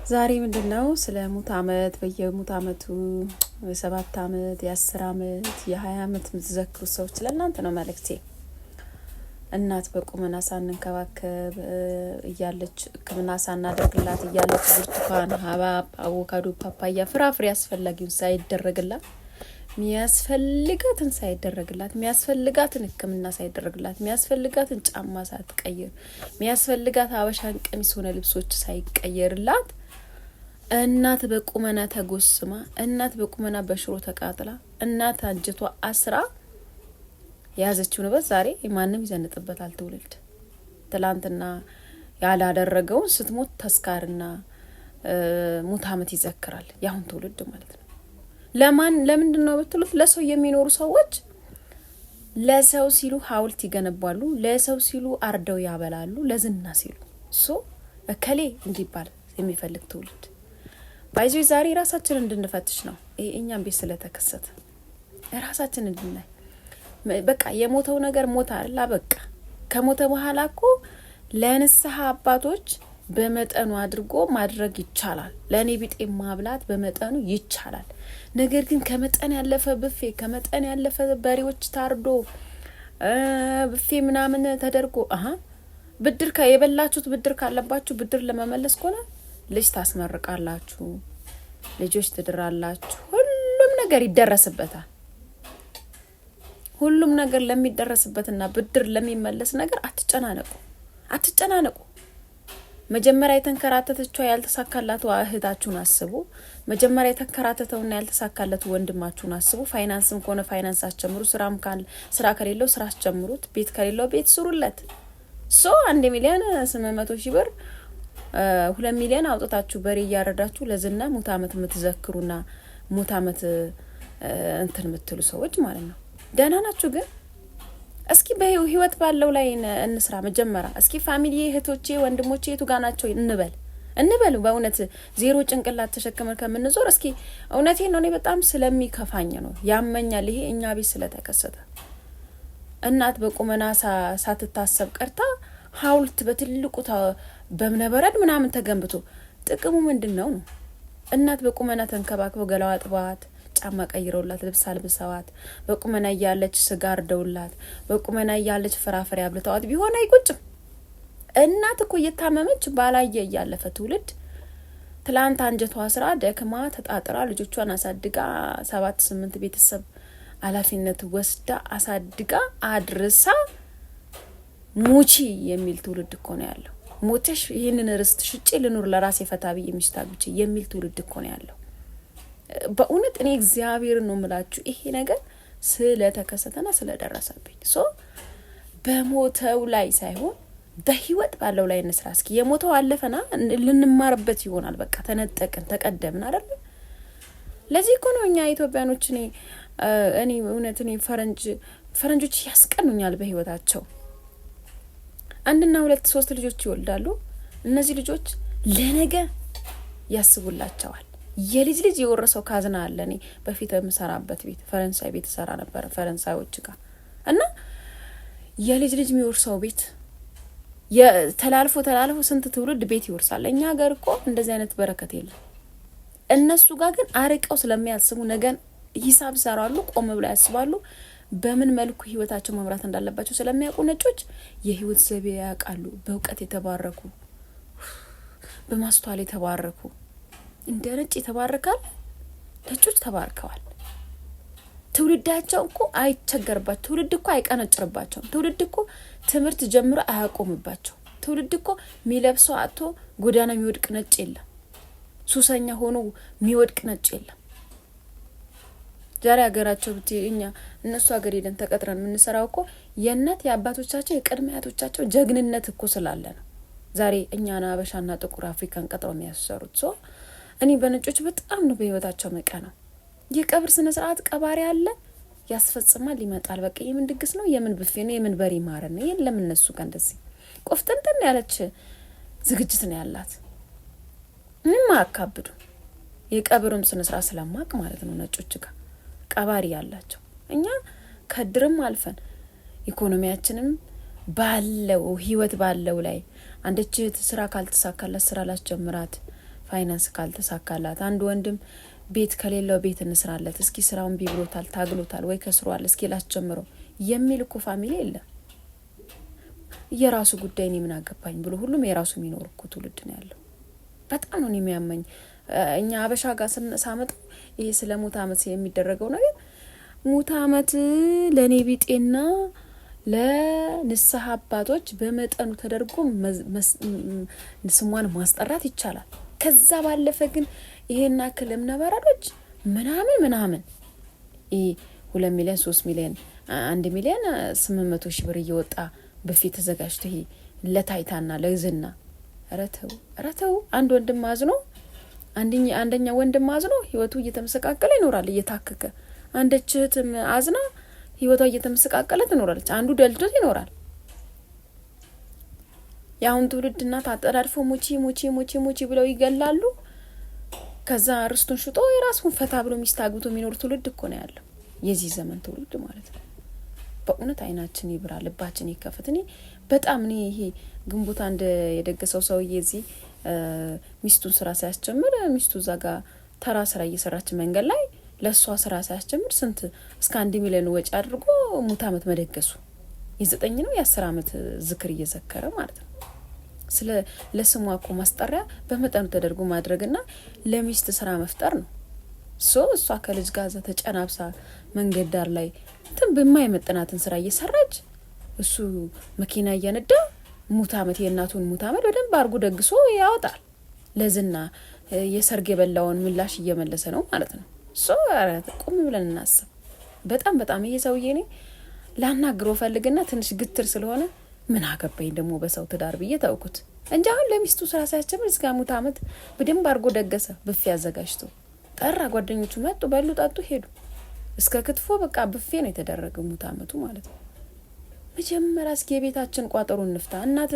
ዛሬ ምንድን ነው ስለ ሙት ዓመት፣ በየሙት ዓመቱ የ7 ዓመት፣ የ10 ዓመት፣ የ20 ዓመት የምትዘክሩ ሰዎች ለእናንተ ነው መልእክቴ። እናት በቁመና ሳንንከባከብ እያለች፣ ሕክምና ሳናደርግላት እያለች፣ ብርቱካን፣ ሀባብ፣ አቮካዶ፣ ፓፓያ፣ ፍራፍሬ አስፈላጊውን ሳይደረግላት፣ የሚያስፈልጋትን ሳይደረግላት፣ የሚያስፈልጋትን ሕክምና ሳይደረግላት፣ የሚያስፈልጋትን ጫማ ሳትቀይር፣ የሚያስፈልጋት ሀበሻን ቀሚስ ሆነ ልብሶች ሳይቀየርላት፣ እናት በቁመና ተጎስማ፣ እናት በቁመና በሽሮ ተቃጥላ፣ እናት አንጀቷ አስራ የያዘችው ንብረት ዛሬ ማንም ይዘንጥበታል። ትውልድ ትላንትና ያላደረገውን ስትሞት ተስካርና ሙት ዓመት ይዘክራል። የአሁን ትውልድ ማለት ነው። ለማን ለምንድን ነው ብትሉት፣ ለሰው የሚኖሩ ሰዎች ለሰው ሲሉ ሐውልት ይገነባሉ። ለሰው ሲሉ አርደው ያበላሉ። ለዝና ሲሉ፣ so እከሌ እንዲባል የሚፈልግ ትውልድ፣ by the way ዛሬ ራሳችን እንድንፈትሽ ነው። ይሄ እኛም ቤት ስለተከሰተ ራሳችን እንድናይ። በቃ የሞተው ነገር ሞተ አይደል? በቃ ከሞተ በኋላ እኮ ለንስሐ አባቶች በመጠኑ አድርጎ ማድረግ ይቻላል። ለእኔ ቢጤ ማብላት በመጠኑ ይቻላል። ነገር ግን ከመጠን ያለፈ ብፌ፣ ከመጠን ያለፈ በሬዎች ታርዶ ብፌ ምናምን ተደርጎ፣ አሀ ብድር የበላችሁት ብድር ካለባችሁ ብድር ለመመለስ ከሆነ ልጅ ታስመርቃላችሁ፣ ልጆች ትድራላችሁ፣ ሁሉም ነገር ይደረስበታል። ሁሉም ነገር ለሚደረስበትና ብድር ለሚመለስ ነገር አትጨናነቁ፣ አትጨናነቁ። መጀመሪያ የተንከራተተችዋ ያልተሳካላት እህታችሁን አስቡ። መጀመሪያ የተንከራተተውና ያልተሳካለት ወንድማችሁን አስቡ። ፋይናንስም ከሆነ ፋይናንስ አስጀምሩ። ስራም ስራ ከሌለው ስራ አስጀምሩት። ቤት ከሌለው ቤት ስሩለት። So 1,800,000 ብር፣ 2 ሚሊዮን አውጥታችሁ በሬ እያረዳችሁ ለዝና ሙት ዓመት የምትዘክሩና ሙት ዓመት እንትን የምትሉ ሰዎች ማለት ነው። ደህና ናችሁ ግን? እስኪ በህይወት ባለው ላይ እንስራ። መጀመሪያ እስኪ family፣ እህቶቼ፣ ወንድሞቼ የቱ ጋ ናቸው እንበል እንበል። በእውነት ዜሮ ጭንቅላት ተሸክመን ከምንዞር እስኪ እውነቴን ነው። እኔ በጣም ስለሚከፋኝ ነው፣ ያመኛል። ይሄ እኛ ቤት ስለተከሰተ እናት በቁመና ሳትታሰብ ቀርታ ሐውልት በትልቁ በእብነበረድ ምናምን ተገንብቶ ጥቅሙ ምንድን ነው ነው? እናት በቁመና ተንከባክበው ገላዋ አጥበዋት፣ ጫማ ቀይረውላት፣ ልብስ አልብሰዋት፣ በቁመና እያለች ስጋ አርደውላት፣ በቁመና እያለች ፍራፍሬ አብልተዋት ቢሆን አይቆጭም። እናት እኮ እየታመመች ባላየ እያለፈ ትውልድ ትላንት አንጀቷ ስራ ደክማ ተጣጥራ ልጆቿን አሳድጋ፣ ሰባት ስምንት ቤተሰብ ኃላፊነት ወስዳ አሳድጋ አድርሳ ሙቺ የሚል ትውልድ እኮ ነው ያለው። ሞተሽ ይህንን ርስት ሽጬ ልኑር ለራሴ ፈታ ብዬ ሚስት አግብቼ የሚል ትውልድ እኮ ነው ያለው። በእውነት እኔ እግዚአብሔርን ነው የምላችሁ፣ ይሄ ነገር ስለተከሰተና ስለደረሰብኝ፣ so በሞተው ላይ ሳይሆን በህይወት ባለው ላይ እንስራ። እስኪ የሞተው አለፈና ልንማርበት ይሆናል። በቃ ተነጠቅን፣ ተቀደምን አይደለ? ለዚህ እኮ ነው እኛ ኢትዮጵያኖች፣ እኔ እውነት እኔ ፈረንጆች ያስቀኑኛል በህይወታቸው። አንድና ሁለት ሶስት ልጆች ይወልዳሉ። እነዚህ ልጆች ለነገ ያስቡላቸዋል። የልጅ ልጅ የወረሰው ካዝና አለ። እኔ በፊት የምሰራበት ቤት ፈረንሳይ ቤት እሰራ ነበረ ፈረንሳዮች ጋር፣ እና የልጅ ልጅ የሚወርሰው ቤት ተላልፎ ተላልፎ ስንት ትውልድ ቤት ይወርሳል። እኛ ሀገር እኮ እንደዚህ አይነት በረከት የለም። እነሱ ጋር ግን አርቀው ስለሚያስቡ ነገን ሂሳብ ይሰራሉ፣ ቆም ብለው ያስባሉ። በምን መልኩ ህይወታቸው መምራት እንዳለባቸው ስለሚያውቁ ነጮች የህይወት ዘይቤ ያውቃሉ። በእውቀት የተባረኩ፣ በማስተዋል የተባረኩ፣ እንደ ነጭ የተባረካል። ነጮች ተባርከዋል። ትውልዳቸው እኮ አይቸገርባቸው። ትውልድ እኮ አይቀነጭርባቸውም። ትውልድ እኮ ትምህርት ጀምሮ አያቆምባቸው። ትውልድ እኮ የሚለብሰው አጥቶ ጎዳና የሚወድቅ ነጭ የለም። ሱሰኛ ሆኖ የሚወድቅ ነጭ የለም። ዛሬ ሀገራቸው ብትሄድ፣ እኛ እነሱ ሀገር ሄደን ተቀጥረን የምንሰራው እኮ የእናት የአባቶቻቸው የቅድመ አያቶቻቸው ጀግንነት እኮ ስላለ ነው። ዛሬ እኛን አበሻና ጥቁር አፍሪካን ቀጥረው የሚያሰሩት። So እኔ በነጮች በጣም ነው በህይወታቸው መቀ ነው። የቀብር ስነ ስርዓት ቀባሪ አለ፣ ያስፈጽማል፣ ይመጣል። በቃ የምን ድግስ ነው? የምን ብፌ ነው? የምን በሬ ማረድ ነው? የለም፣ እነሱ ጋር እንደዚህ ቆፍጠንጠን ያለች ዝግጅት ነው ያላት። ምንም አያካብዱ። የቀብርም ስነ ስርዓት ስለማቅ ማለት ነው። ነጮች ጋር ቀባሪ ያላቸው፣ እኛ ከድርም አልፈን ኢኮኖሚያችንም ባለው ህይወት ባለው ላይ አንደች ስራ ካልተሳካላት ስራ ላስጀምራት፣ ፋይናንስ ካልተሳካላት፣ አንድ ወንድም ቤት ከሌለው ቤት እንስራለት፣ እስኪ ስራውን ቢብሎታል፣ ታግሎታል ወይ ከስሯል፣ እስኪ ላስጀምረው የሚል እኮ family የለም። የራሱ ጉዳይ፣ እኔ ምን አገባኝ ብሎ ሁሉም የራሱ የሚኖር እኮ ትውልድ ነው ያለው። በጣም ነው የሚያመኝ። እኛ አበሻ ጋር ሳመጣው ይሄ ስለ ሙት ዓመት የሚደረገው ነገር፣ ሙት ዓመት ለእኔ ቢጤና ለንስሐ አባቶች በመጠኑ ተደርጎ ስሟን ማስጠራት ይቻላል። ከዛ ባለፈ ግን ይሄን ያክል እምነበረዶች ምናምን ምናምን፣ ይህ 2 ሚሊዮን፣ 3 ሚሊዮን፣ 1,800,000 ብር እየወጣ በፊት ተዘጋጅቶ ይሄ ለታይታና ለዝና፣ ኧረ ተው፣ ኧረ ተው። አንድ ወንድም አዝኖ፣ አንደኛ ወንድም አዝኖ ህይወቱ እየተመሰቃቀለ ይኖራል እየታከከ። አንደች እህትም አዝና ህይወቷ እየተመሰቃቀለ ትኖራለች። አንዱ ደልቶት ይኖራል። የአሁን ትውልድ እናት አጠዳድፎ ሙቺ ሙቺ ሙቺ ሙቺ ብለው ይገላሉ። ከዛ ርስቱን ሽጦ የራሱን ፈታ ብሎ ሚስት አግብቶ የሚኖር ትውልድ እኮ ነው ያለው፣ የዚህ ዘመን ትውልድ ማለት ነው። በእውነት አይናችን ይብራ፣ ልባችን ይከፈት። እኔ በጣም እኔ ይሄ ግንቦት አንድ የደገሰው ሰውዬ እዚህ ሚስቱን ስራ ሳያስጀምር፣ ሚስቱ እዛ ጋር ተራ ስራ እየሰራች መንገድ ላይ፣ ለእሷ ስራ ሳያስጀምር ስንት እስከ 1 ሚሊዮን ወጪ አድርጎ ሙት ዓመት መደገሱ፣ የ9 ነው የ10 ዓመት ዝክር እየዘከረ ማለት ነው። ስለ ለስሟ እኮ ማስጠሪያ በመጠኑ ተደርጎ ማድረግና ለሚስት ስራ መፍጠር ነው። So እሷ ከልጅ ጋር እዛ ተጨናብሳ መንገድ ዳር ላይ እንትን በማይመጥናትን ስራ እየሰራች፣ እሱ መኪና እየነዳ ሙት ዓመት፣ የእናቱን ሙት ዓመት በደንብ አድርጎ ደግሶ ያወጣል። ለዝና የሰርግ የበላውን ምላሽ እየመለሰ ነው ማለት ነው። So ቁም ብለን እናስብ። በጣም በጣም ይሄ ሰውዬ እኔ ላናግረው ፈልግና ትንሽ ግትር ስለሆነ ምን አገባኝ ደግሞ በሰው ትዳር ብዬ ተውኩት እንጂ አሁን ለሚስቱ ስራ ሳያስጀምር እስከ ሙት ዓመት በደንብ አድርጎ ደገሰ። ብፌ አዘጋጅቶ ጠራ። ጓደኞቹ መጡ፣ በሉ፣ ጠጡ፣ ሄዱ። እስከ ክትፎ በቃ ብፌ ነው የተደረገው ሙት ዓመቱ ማለት ነው። መጀመሪያ እስኪ የቤታችን ቋጠሮ እንፍታ። እናት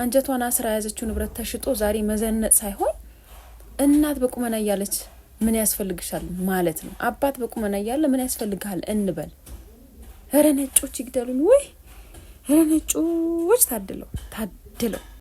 አንጀቷን አስራ የያዘችው ንብረት ተሽጦ ዛሬ መዘነጥ ሳይሆን እናት በቁመና እያለች ምን ያስፈልግሻል ማለት ነው። አባት በቁመና እያለ ምን ያስፈልግሃል እንበል። እረ ነጮች ይግደሉን ወይ! እረ ነጮች ታድለው ታድለው።